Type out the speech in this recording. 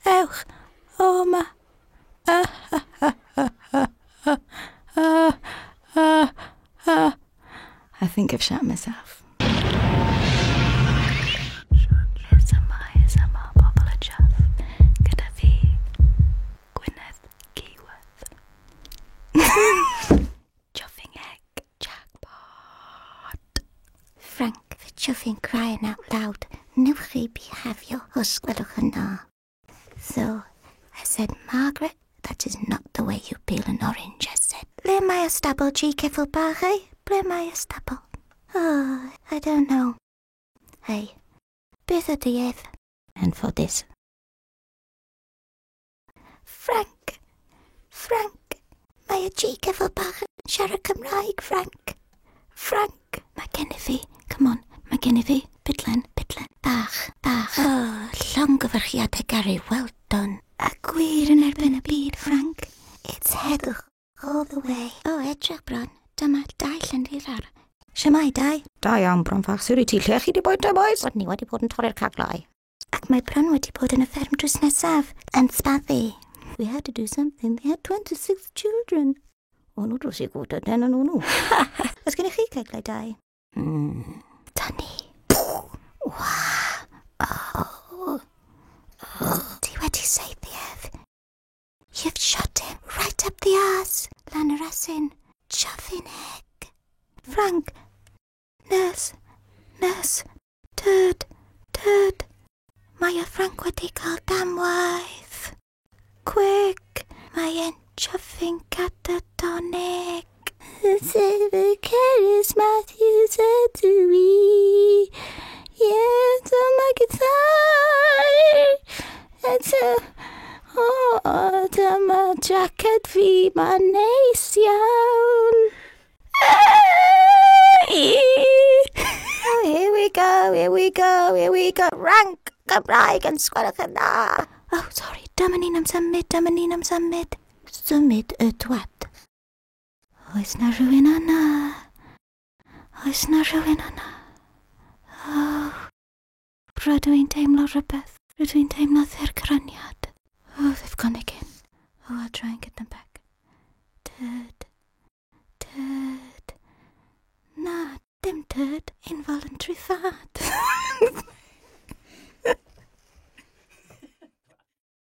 Ewch o ma. I think I've shat myself. ASMR, ASMR, pobl y chuff. Gyda fi, Gwyneth Keyworth. Chuffing egg, jackpot. Frank, for chuffing crying out loud. Newch chi bihafio os gwelwch yn dda. So, I said, Margaret, that is not the way you peel an orange, I said. Ble mae y stabl G ceffyl bach, eh? Ble mae y stabl? Oh, I don't know. Hey, beth ydy ef? Anffodus. Frank! Frank! Mae y G ceffyl bach yn siarad Cymraeg, Frank! Frank! Mae gennyf fi, come on, mae gennyf fi, bidlen, bidlen, bach, bach. Oh, llongyfarchiadau Gary, well done. A gwir yn erbyn y byd, Frank. It's heddwch all the way. Oh, edrych bron, dyma Dai Llandirar. Shwmae, Dai? Da iawn, Bron fach. Sut wyt ti? Lle chi 'di bod te, boys? Rydyn ni wedi bod yn torri'r caglau. Ac mae Bron wedi bod yn y fferm drws nesaf, yn sbaddu. We had to do something. They had 26 children. O nhw drws i gwta, den yn nhw. Oes gennych chi ceglau, Dai? Dani. Wa. Oh. Oh. Ti wedi saethu ef. You've shot him right up the arse. Lan yr asyn. Chuffing heck. Frank. Nurse. Nurse. Turd. Turd. Mae y Frank wedi cael damwaith. Quick. Mae e'n chuffing catatonic. Sef Cerys Matthews ydw i. Ie, dyma gitar. Eto, o, dyma jacket fi, mae'n neis iawn. Oh, here we go, here we go, here we go. Rank Gymraeg yn sgwelwch yn dda. Oh, sorry, dyma ni'n am symud, dyma ni'n am symud. Symud y twat. Oes na rhywun yna? Oes na rhywun yna? Oh, rydw i'n teimlo rhywbeth. Rydw i'n teimlo ddirgryniad. Oh, they've gone again. Oh, I'll try and get them back. Turd.